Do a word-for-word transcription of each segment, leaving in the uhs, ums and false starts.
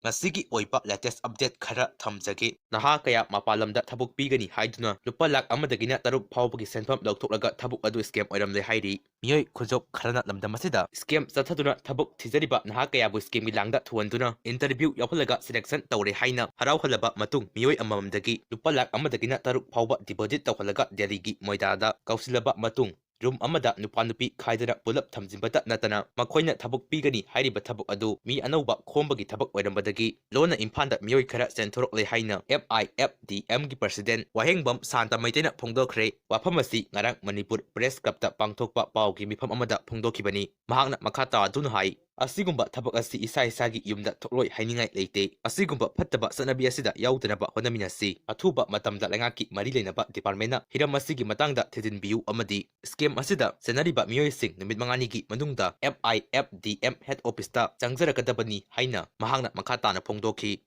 ꯉꯁꯤꯒꯤ ꯑꯣꯏꯕ latest update ꯈꯔ ꯊꯝꯖꯒꯦ꯫ ꯅꯍꯥ ꯀꯌꯥ ꯃꯄꯥꯟ ꯂꯝꯗ ꯊꯕꯛ ꯄꯤꯒꯅꯤ ꯍꯥꯏꯗꯨꯅ ꯂꯨꯄꯥ ꯂꯥꯈ ꯑꯃꯗꯒꯤꯅ ꯇꯔꯨꯛ ꯐꯥꯎꯕꯒꯤ ꯁꯦꯟꯐꯝ ꯂꯧꯊꯣꯛꯂꯒ ꯊꯕꯛ ꯑꯗꯨ scam ꯑꯣꯏꯔꯝꯂꯦ ꯍꯥꯏꯔꯤ꯫ ꯃꯤꯑꯣꯏ ꯈꯨꯖꯧ ꯈꯔꯅ ꯂꯝꯗꯝ ꯑꯁꯤꯗ scam ꯆꯠꯊꯗꯨꯅ ꯊꯕꯛ ꯊꯤꯖꯔꯤꯕ ꯅꯍꯥ ꯀꯌꯥꯕꯨ scamꯒꯤ ꯂꯥꯡꯗ ꯊꯨꯍꯟꯗꯨꯅ interview ꯌꯥꯎꯍꯜꯂꯒ selection ꯇꯧꯔꯦ ꯍꯥꯏꯅ ꯍꯔꯥꯎꯍꯜꯂꯕ ꯃꯇꯨꯡ, ꯃꯤꯑꯣꯏ ꯑꯃꯃꯝꯗꯒꯤ ꯂꯨꯄꯥ ꯂꯥꯈ ꯑꯃꯗꯒꯤꯅ ꯇꯔꯨꯛ ꯐꯥꯎꯕ deposit ꯇꯧꯍꯜꯂꯒ ꯗꯦꯜꯂꯤꯒꯤ ꯃꯣꯏꯗꯥꯗ ꯀꯧꯁꯤꯜꯂꯕ ꯃꯇꯨꯡ, room ꯑꯃꯗ ꯅꯨꯄꯥ ꯅꯨꯄꯤ ꯈꯥꯏꯗꯅ ꯄꯨꯂꯞ ꯊꯝꯖꯤꯟꯕꯇ ꯅꯠꯇꯅ, ꯃꯈꯣꯏꯅ ꯊꯕꯛ ꯄꯤꯒꯅꯤ ꯍꯥꯏꯔꯤꯕ ꯊꯕꯛ ꯑꯗꯨ ꯃꯤ ꯑꯅꯧꯕ ꯈꯣꯝꯕꯒꯤ ꯊꯕꯛ ꯑꯣꯏꯔꯝꯕꯗꯒꯤ ꯂꯣꯟꯅ ꯏꯝꯐꯥꯜꯗ ꯃꯤꯑꯣꯏ ꯈꯔ ꯆꯦꯟꯊꯣꯔꯛꯂꯦ ꯍꯥꯏꯅ F I F D M ꯒꯤ president ꯋꯥꯍꯦꯡꯕꯝ ꯁꯥꯟꯇ ꯃꯩꯇꯩꯅ ꯐꯣꯡꯗꯣꯛꯈ꯭ꯔꯦ꯫ ꯋꯥꯐꯝ ꯑꯁꯤ ꯉꯔꯥꯡ ꯃꯅꯤꯄꯨꯔ Press Clubꯇ ꯄꯥꯡꯊꯣꯛꯄ ꯄꯥꯎꯒꯤ ꯃꯤꯐꯝ ꯑꯃꯗ ꯐꯣꯡꯗꯣꯛꯈꯤꯕꯅꯤ꯫ ꯃꯍꯥꯛꯅ ꯃꯈꯥ ꯇꯥꯗꯨꯅ ꯍꯥꯏ, ꯑꯁꯤꯒꯨꯝꯕ ꯊꯕꯛ ꯑꯁꯤ ꯏꯁꯥ ꯏꯁꯥꯒꯤ ꯌꯨꯝꯗ ꯊꯣꯛꯂꯣꯏ ꯍꯥꯏꯅꯤꯡꯉꯥꯏ ꯂꯩꯇꯦ꯫ ꯑꯁꯤꯒꯨꯝꯕ ꯐꯠꯇꯕ ꯆꯠꯅꯕꯤ ꯑꯁꯤꯗ ꯌꯥꯎꯗꯅꯕ ꯍꯣꯠꯅꯃꯤꯟꯅꯁꯤ꯫ ꯑꯊꯨꯕ ꯃꯇꯝꯗ ꯂꯩꯉꯥꯛꯀꯤ ꯃꯔꯤ ꯂꯩꯅꯕ departmentꯅ ꯍꯤꯔꯝ ꯑꯁꯤꯒꯤ ꯃꯇꯥꯡꯗ ꯊꯤꯖꯤꯟꯕꯤꯌꯨ ꯑꯃꯗꯤ scam ꯑꯁꯤꯗ ꯆꯦꯟꯅꯔꯤꯕ ꯃꯤꯑꯣꯏꯁꯤꯡ ꯅꯨꯃꯤꯠ ꯃꯉꯥꯅꯤꯒꯤ ꯃꯅꯨꯡꯗ F I F D M head officeꯇ ꯆꯪꯖꯔꯛꯀꯗꯕꯅꯤ ꯍꯥꯏꯅ ꯃꯍꯥꯛꯅ ꯃꯈꯥ ꯇꯥꯅ ꯐꯣꯡꯗꯣꯛꯈꯤ꯫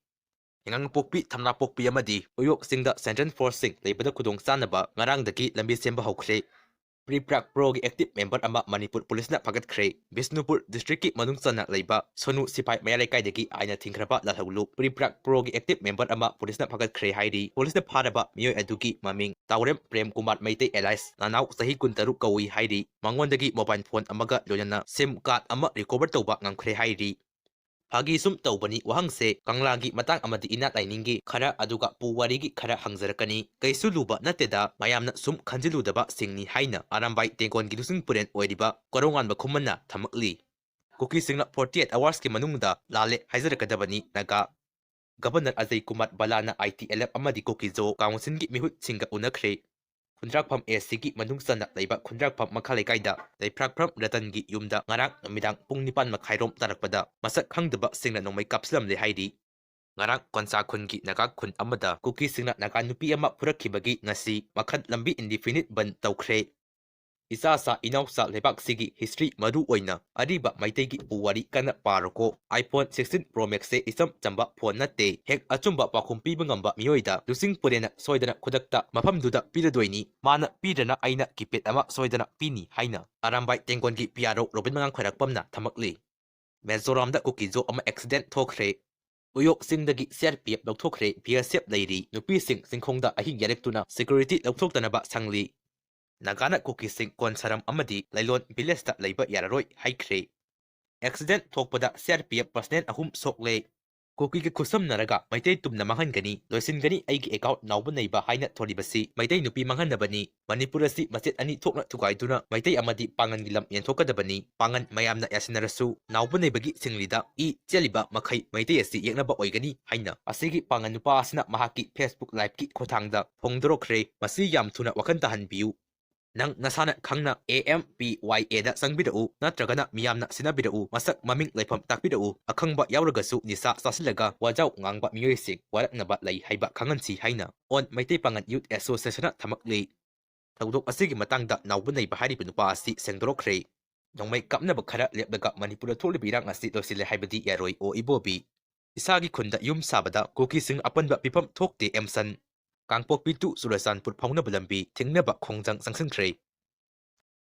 ꯌꯥꯉꯥꯡꯄꯣꯛꯄꯤ, ꯊꯝꯅꯥꯄꯣꯛꯄꯤ ꯑꯃꯗꯤ ꯎꯌꯣꯛ ꯆꯤꯡꯗ central forceꯁꯤꯡ ꯂꯩꯕꯗ ꯈꯨꯗꯣꯡ ꯆꯥꯅꯕ ꯉꯔꯥꯡꯗꯒꯤ ꯂꯝꯕꯤ ꯁꯦꯝꯕ ꯍꯧꯈ꯭ꯔꯦ꯫ Pre-Prag Proꯒꯤ active member ꯑꯃ ꯃꯅꯤꯄꯨꯔ ꯄꯨꯂꯤꯁꯅ ꯐꯥꯒꯠꯈ꯭ꯔꯦ꯫ ꯕꯤꯁꯅꯨꯄꯨꯔ districtꯀꯤ ꯃꯅꯨꯡ ꯆꯟꯅ ꯂꯩꯕ ꯁꯣꯅꯨ ꯁꯤꯄꯥꯏ ꯃꯌꯥꯏ ꯂꯩꯀꯥꯏꯗꯒꯤ ꯑꯥꯏꯟꯅ ꯊꯤꯡꯈ꯭ꯔꯕ ꯂꯥꯜꯍꯧꯂꯨ Pre-Prag Proꯒꯤ active member ꯑꯃ ꯄꯨꯂꯤꯁꯅ ꯐꯥꯒꯠꯈ꯭ꯔꯦ ꯍꯥꯏꯔꯤ꯫ ꯄꯨꯂꯤꯁꯅ ꯐꯥꯔꯕ ꯃꯤꯑꯣꯏ ꯑꯗꯨꯒꯤ ꯃꯃꯤꯡ ꯇꯥꯎꯔꯦꯝ ꯄ꯭ꯔꯦꯝ ꯀꯨꯃꯥꯔ ꯃꯩꯇꯩ alias ꯅꯅꯥꯎ ꯆꯍꯤ ꯀꯨꯟꯇꯔꯨꯛ ꯀꯧꯏ ꯍꯥꯏꯔꯤ꯫ ꯃꯉꯣꯟꯗꯒꯤ mobile phone ꯑꯃꯒ ꯂꯣꯏꯅꯅ SIM card ꯑꯃ recover ꯇꯧꯕ ꯉꯝꯈ꯭ꯔꯦ ꯍꯥꯏꯔꯤ꯫ ꯐꯥꯒꯤ ꯁꯨꯝ ꯇꯧꯕꯅꯤ, ꯋꯥꯍꯪꯁꯦ ꯀꯪꯂꯥꯒꯤ ꯃꯇꯥꯡ ꯑꯃꯗꯤ ꯏꯅꯥꯠ ꯂꯥꯏꯅꯤꯡꯒꯤ ꯈꯔ, ꯑꯗꯨꯒ ꯄꯨꯋꯥꯔꯤꯒꯤ ꯈꯔ ꯍꯪꯖꯔꯛꯀꯅꯤ꯫ ꯀꯩꯁꯨ ꯂꯨꯕ ꯅꯠꯇꯦꯗ, ꯃꯌꯥꯝꯅ ꯁꯨꯝ ꯈꯟꯖꯤꯜꯂꯨꯗꯕꯁꯤꯡꯅꯤ ꯍꯥꯏꯅ ꯑꯔꯥꯝꯕꯥꯏ ꯇꯦꯡꯒꯣꯟꯒꯤ ꯂꯨꯆꯤꯡ ꯄꯨꯔꯦꯟ ꯑꯣꯏꯔꯤꯕ ꯀꯣꯔꯧꯉꯥꯟꯕ ꯈꯨꯃꯟꯅ ꯊꯝꯃꯛꯂꯤ꯫ ꯀꯨꯀꯤꯁꯤꯡꯅ forty eight hoursꯀꯤ ꯃꯅꯨꯡꯗ ꯂꯥꯜꯂꯦ ꯍꯥꯏꯖꯔꯛꯀꯗꯕꯅꯤ꯫ ꯅꯥꯒꯥ Governor ꯑꯖꯌ ꯀꯨꯃꯥꯔ ꯚꯜꯂꯥꯅ ITLF ꯑꯃꯗꯤ ꯀꯨꯀꯤ-ꯖꯣ councilꯒꯤ ꯃꯤꯍꯨꯠꯁꯤꯡꯒ ꯎꯅꯈ꯭ꯔꯦ꯫ ꯈꯨꯟꯗ꯭ꯔꯥꯛꯐꯝ ACꯒꯤ ꯃꯅꯨꯡ ꯆꯟꯅ ꯂꯩꯕ ꯈꯨꯟꯗ꯭ꯔꯥꯛꯐꯝ ꯃꯈꯥ ꯂꯩꯀꯥꯏꯗ ꯂꯩꯐ꯭ꯔꯥꯛꯐꯝ ꯔꯇꯟꯒꯤ ꯌꯨꯝꯗ ꯉꯔꯥꯡ ꯅꯨꯃꯤꯗꯥꯡ ꯄꯨꯡ ꯅꯤꯄꯥꯟ ꯃꯈꯥꯏꯔꯣꯝ ꯇꯥꯔꯛꯄꯗ ꯃꯁꯛ ꯈꯪꯗꯕꯁꯤꯡꯅ ꯅꯣꯡꯃꯩ ꯀꯥꯞꯁꯤꯜꯂꯝꯂꯦ ꯍꯥꯏꯔꯤ꯫ ꯉꯔꯥꯡ ꯀꯣꯟꯁꯥ ꯈꯨꯟꯒꯤ ꯅꯥꯒꯥ ꯈꯨꯟ ꯑꯃꯗ ꯀꯨꯀꯤꯁꯤꯡꯅ ꯅꯥꯒꯥ ꯅꯨꯄꯤ ꯑꯃ ꯐꯨꯔꯛꯈꯤꯕꯒꯤ ꯉꯁꯤ ꯃꯈꯜ ꯂꯝꯕꯤ indefinite ꯕꯟ ꯇꯧꯈ꯭ꯔꯦ꯫ ꯏꯆꯥꯁꯥ ꯏꯅꯥꯎꯆꯥ ꯂꯩꯕꯥꯛꯁꯤꯒꯤ history, ꯃꯔꯨ ꯑꯣꯏꯅ ꯑꯔꯤꯕ ꯃꯩꯇꯩꯒꯤ ꯄꯨꯋꯥꯔꯤ ꯀꯟꯅ ꯄꯥꯔꯣꯀꯣ꯫ iPhone sixteen Pro Maxꯁꯦ ꯏꯆꯝ ꯆꯝꯕ phone ꯅꯠꯇꯦ꯫ ꯍꯦꯛ ꯑꯆꯨꯝꯕ ꯄꯥꯎꯈꯨꯝ ꯄꯤꯕ ꯉꯝꯕ ꯃꯤꯑꯣꯏꯗ ꯂꯨꯆꯤꯡ ꯄꯨꯔꯦꯟꯅ ꯁꯣꯏꯗꯅ ꯈꯨꯗꯛꯇ ꯃꯐꯝꯗꯨꯗ ꯄꯤꯔꯗꯣꯏꯅꯤ꯫ ꯃꯥꯅ ꯄꯤꯗ꯭ꯔꯅ ꯑꯩꯅ keypad ꯑꯃ ꯁꯣꯏꯗꯅ ꯄꯤꯅꯤ ꯍꯥꯏꯅ ꯑꯔꯥꯝꯕꯥꯏ ꯇꯦꯡꯒꯣꯟꯒꯤ PRO ꯔꯣꯕꯤꯟ ꯃꯉꯥꯡ ꯈ꯭ꯋꯥꯏꯔꯥꯛꯄꯝꯅ ꯊꯝꯃꯛꯂꯤ꯫ ꯃꯤꯖꯣꯔꯥꯝꯗ ꯀꯨꯀꯤ-ꯖꯣ ꯑꯃ accident ꯊꯣꯛꯈ꯭ꯔꯦ꯫ ꯎꯌꯣꯛ ꯆꯤꯡꯗꯒꯤ C R P F ꯂꯧꯊꯣꯛꯈ꯭ꯔꯦ꯫ B S F ꯂꯩꯔꯤ꯫ ꯅꯨꯄꯤꯁꯤꯡ ꯆꯤꯡꯈꯣꯡꯗ ꯑꯍꯤꯡ ꯌꯥꯔꯦꯛꯇꯨꯅ security ꯂꯧꯊꯣꯛꯇꯅꯕ ꯁꯪꯂꯤ꯫ ꯅꯥꯒꯥꯅ ꯀꯨꯀꯤꯁꯤꯡ ꯀꯣꯟꯁꯥꯔꯝ ꯑꯃꯗꯤ ꯂꯩꯂꯣꯟ village ꯇ ꯂꯩꯕ ꯌꯥꯔꯔꯣꯏ ꯍꯥꯏꯈ꯭ꯔꯦ꯫ Accident ꯊꯣꯛꯄꯗ C R P F personnel ꯑꯍꯨꯝ ꯁꯣꯛꯂꯦ꯫ ꯀꯨꯀꯤꯒ ꯈꯨꯠꯁꯝꯅꯔꯒ ꯃꯩꯇꯩ ꯇꯨꯝꯅ ꯃꯥꯡꯍꯟꯒꯅꯤ, ꯂꯣꯏꯁꯤꯟꯒꯅꯤ ꯑꯩꯒꯤ account ꯅꯥꯎꯕ ꯅꯩꯕ ꯍꯥꯏꯅ ꯊꯣꯜꯂꯤꯕꯁꯤ ꯃꯩꯇꯩ ꯅꯨꯄꯤ ꯃꯥꯡꯍꯟꯅꯕꯅꯤ꯫ ꯃꯅꯤꯄꯨꯔ ꯑꯁꯤ ꯃꯆꯦꯠ ꯑꯅꯤ ꯊꯣꯛꯅ ꯊꯨꯒꯥꯏꯗꯨꯅ ꯃꯩꯇꯩ ꯑꯃꯗꯤ ꯄꯥꯉꯟꯒꯤ ꯂꯝ ꯌꯦꯟꯊꯣꯛꯀꯗꯕꯅꯤ꯫ ꯄꯥꯉꯟ ꯃꯌꯥꯝꯅ ꯌꯥꯁꯤꯟꯅꯔꯁꯨ ꯅꯥꯎꯕ ꯅꯩꯕꯒꯤ ꯁꯤꯡꯂꯤꯗ ꯏ ꯆꯦꯜꯂꯤꯕ ꯃꯈꯩ ꯃꯩꯇꯩ ꯑꯁꯤ ꯌꯦꯛꯅꯕ ꯑꯣꯏꯒꯅꯤ ꯍꯥꯏꯅ ꯑꯁꯤꯒꯤ ꯄꯥꯉꯟ ꯅꯨꯄꯥ ꯑꯁꯤꯅ ꯃꯍꯥꯛꯀꯤ Facebook live ꯀꯤ ꯈꯣꯡꯊꯥꯡꯗ ꯐꯣꯡꯗꯣꯔꯛꯈ꯭ꯔꯦ꯫ ꯃꯁꯤ ꯌꯥꯝ ꯊꯨꯅ ꯋꯥꯈꯜ ꯇꯥꯍꯟꯕꯤꯌꯨ꯫ ꯅꯪ ꯅꯁꯥꯅ ꯈꯪꯅ A M P Y A ꯗ ꯆꯪꯕꯤꯔꯛꯎ, ꯅꯠꯇ꯭ꯔꯒꯅ ꯃꯤꯌꯥꯝꯅ ꯁꯤꯟꯅꯕꯤꯔꯛꯎ, ꯃꯁꯛ ꯃꯃꯤꯡ ꯂꯩꯐꯝ ꯇꯥꯛꯄꯤꯔꯛꯎ, ꯑꯈꯪꯕ ꯌꯥꯎꯔꯒꯁꯨ ꯅꯤꯁꯥ ꯆꯥꯁꯤꯜꯂꯒ ꯋꯥꯖꯥꯎ ꯉꯥꯡꯕ ꯃꯤꯑꯣꯏꯁꯤꯡ ꯋꯥꯔꯛꯅꯕ ꯂꯩ ꯍꯥꯏꯕ ꯈꯪꯍꯟꯁꯤ ꯍꯥꯏꯅ On ꯃꯩꯇꯩ ꯄꯥꯉꯟ Youth Association ꯅ ꯊꯝꯃꯛꯂꯤ꯫ ꯊꯧꯗꯣꯛ ꯑꯁꯤꯒꯤ ꯃꯇꯥꯡꯗ ꯅꯥꯎꯕ ꯅꯩꯕ ꯍꯥꯏꯔꯤꯕ ꯅꯨꯄꯥ ꯑꯁꯤ ꯁꯦꯡꯗꯣꯔꯛꯈ꯭ꯔꯦ꯫ ꯅꯣꯡꯃꯩ ꯀꯥꯞꯅꯕ ꯈꯔ ꯂꯦꯞꯂꯒ ꯃꯅꯤꯄꯨꯔꯗ ꯊꯣꯛꯂꯤꯕ ꯏꯔꯥꯡ ꯑꯁꯤ ꯂꯣꯏꯁꯤꯜꯂꯦ ꯍꯥꯏꯕꯗꯤ ꯌꯥꯔꯣꯏ ꯑꯣ ꯏꯕꯣꯕꯤ꯫ ꯏꯁꯥꯒꯤ ꯈꯨꯟꯗ ꯌꯨꯝ ꯁꯥꯕꯗ ꯀꯨꯀꯤꯁꯤꯡ ꯑꯄꯟꯕ ꯄꯤꯐꯝ ꯊꯣꯛꯇꯦ ꯑꯦꯝꯁꯟ꯫ ꯀꯥꯡꯄꯣꯛꯄꯤ to ꯆꯨꯔꯆꯥꯟꯄꯨꯔ ꯐꯥꯎꯅꯕ ꯂꯝꯕꯤ ꯊꯤꯡꯅꯕ ꯈꯣꯡꯖꯪ ꯆꯪꯁꯤꯟꯈ꯭ꯔꯦ꯫